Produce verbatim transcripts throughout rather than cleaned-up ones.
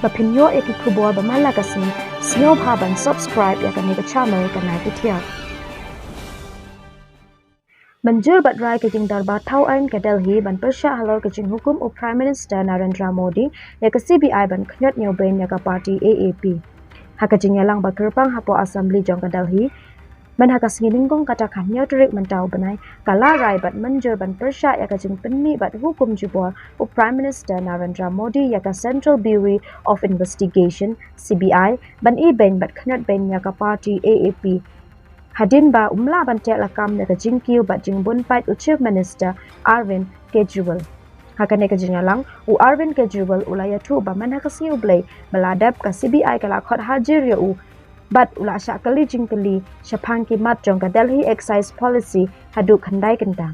Ba phin ïoh ïa ki khubor ba man la ka sngi, sngewbha ban subscribe ïa kane ka channel Ka Nai Ka Thiar. Mynjur bad rai ka jingdorbar thaw aiñ ka Delhi ban pyrshah halor ka jinghukum u Prime Minister Narendra Modi ïa ka C B I ban khñiot ñiewbeiñ ïa ka party A A P. Ha ka jingïalang ba kyrpang hapoh Assembly jong ka Delhi, man ha ka sngi nyngkong kata ka hynñiew tarik mynta u bnai, ka la rai bad mynjur ban pyrshah ïa ka jingpynmih bad hukum jubor u Prime Minister Narendra Modi ïa ka Central Bureau of Investigation, C B I, ban ibeiñ bad khñiot beiñ ïa ka party A A P, hadien ba um lah ban teh lakam ïa ka jingkiew bad jingbun paid u Chief Minister Arvind Kejriwal. Ha kane ka jingïalang, u Arvind Kejriwal u la ïathuh ba man ha ka sngi U Blei ba la dep, ka C B I ka la khot hajir ïa u bad u la shah kylli jingkylli shaphang ki mat jong ka Delhi Excise Policy haduh khyndai kynta.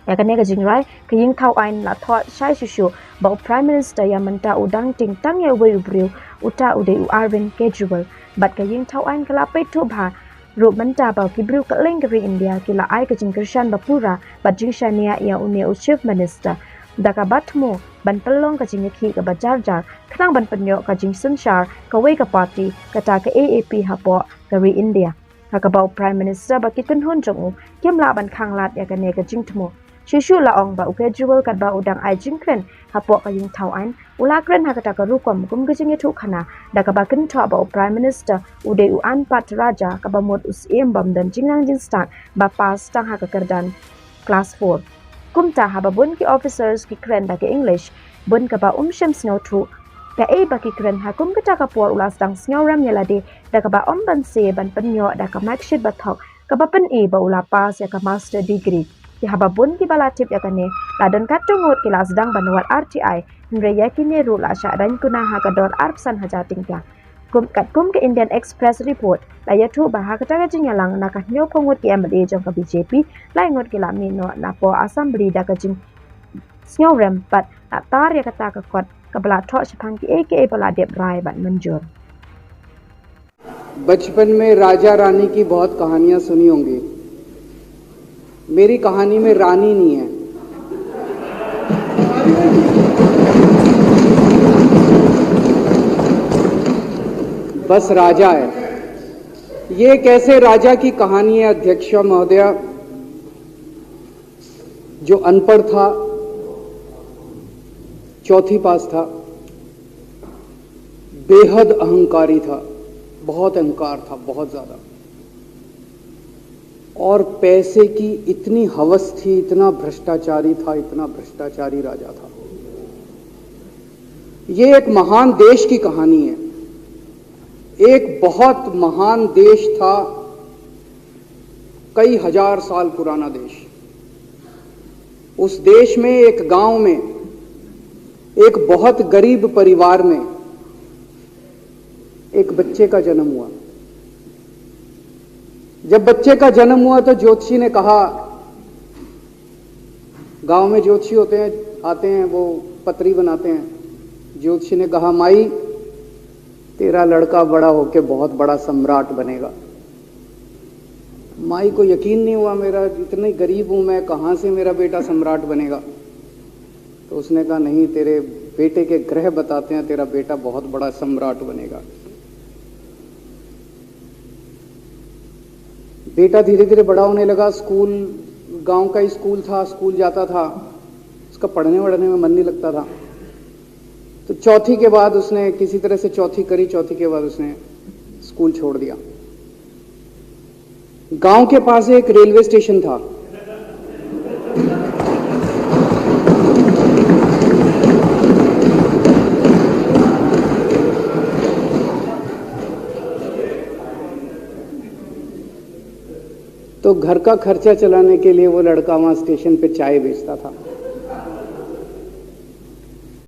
Ïa kane ka jingrai, ka ïing thaw aiñ la thoh shai shuh shuh ba u Prime Minister ïa mynta u dang tieng tang ïa uwei u briew, uta u dei u Arvind Kejriwal. Bad ka ïing thaw aiñ ka la peit thuh bha ruh mynta ba ki briew kylleng ka ri India ki la ai ka jingkyrshan ba pura bad jingshaniah ïa une u Chief Minister, da kaba thmu ban pynlong ka jingïakhih kaba jar jar khnang ban pynïoh ka jingsynshar kawei ka party, kata ka A A P hapoh ka ri India. Ha kaba u Prime Minister bad ki kynhun jong u kim lah ban khanglad ïa kane ka jingthmu. Shuh shuh la ong ba u Kejriwal katba u dang ai jingkren hapoh ka ïing thaw aiñ, u la kren ha kata ka rukom kum ka jingïathuhkhana, da kaba kynthoh ba u Prime Minister u dei u Anpad Raja, kaba mut u syiem bym don jingnang jingstad ba pass tang ha ka kyrdan class four. Kumta haba bun ki officers ki kren da ka English, bun kaba um shym sngewthuh kaei ba ki kren, ha kum kata ka por u la sdang sngewrem ïa lade da kaba ym banse ban pynïoh da ka marksheet ba thok kaba pyni ba u la pass ïa ka master degree. Ki haba bun kiba la tip ïa kane, la don katto ngut ki la sdang ban wad R T I, hynrei ïa kine ruh la shah daiñ kuna ha ka dor arphew san hajar tyngka. Kum, katkum ka Indian Express report, la ïathuh ba ha kata ka jingïalang na ka hynñiewphew ngut ki M L A jong ka B J P, lai ngut ki la mih noh napoh Assembly da ka jingsngewrem bad la tar ïa kata ka kot kaba la thoh shaphang kiei kiei ba la dep rai bad mynjur. बचपन में राजा रानी की बहुत कहानियां सुनी होंगी। मेरी कहानी में रानी नहीं है, बस राजा है। ये एक ऐसे राजा की कहानी है, अध्यक्ष महोदया, जो अनपढ़ था, चौथी पास था, बेहद अहंकारी था, बहुत अहंकार था, बहुत ज्यादा। और पैसे की इतनी हवस थी, इतना भ्रष्टाचारी था, इतना भ्रष्टाचारी राजा था। ये एक महान देश की कहानी है। एक बहुत महान देश था, कई हजार साल पुराना देश। उस देश में एक गांव में एक बहुत गरीब परिवार में एक बच्चे का जन्म हुआ। जब बच्चे का जन्म हुआ तो ज्योतिषी ने कहा, गांव में ज्योतिषी होते हैं, आते हैं, वो पत्री बनाते हैं। ज्योतिषी ने कहा, माई, तेरा लड़का बड़ा होके बहुत बड़ा सम्राट बनेगा। माई को यकीन नहीं हुआ, मेरा इतनी गरीब हूं मैं, कहां से मेरा बेटा सम्राट बनेगा? तो उसने कहा, नहीं, तेरे बेटे के ग्रह बताते हैं, तेरा बेटा बहुत बड़ा सम्राट बनेगा। बेटा धीरे धीरे बड़ा होने लगा। स्कूल, गांव का ही स्कूल था, स्कूल जाता था, उसका पढ़ने वढ़ने में मन नहीं लगता था। तो चौथी के बाद उसने किसी तरह से चौथी करी, चौथी के बाद उसने स्कूल छोड़ दिया। गांव के पास एक रेलवे स्टेशन था। तो घर का खर्चा चलाने के लिए वो लड़का वहां स्टेशन पे चाय बेचता था।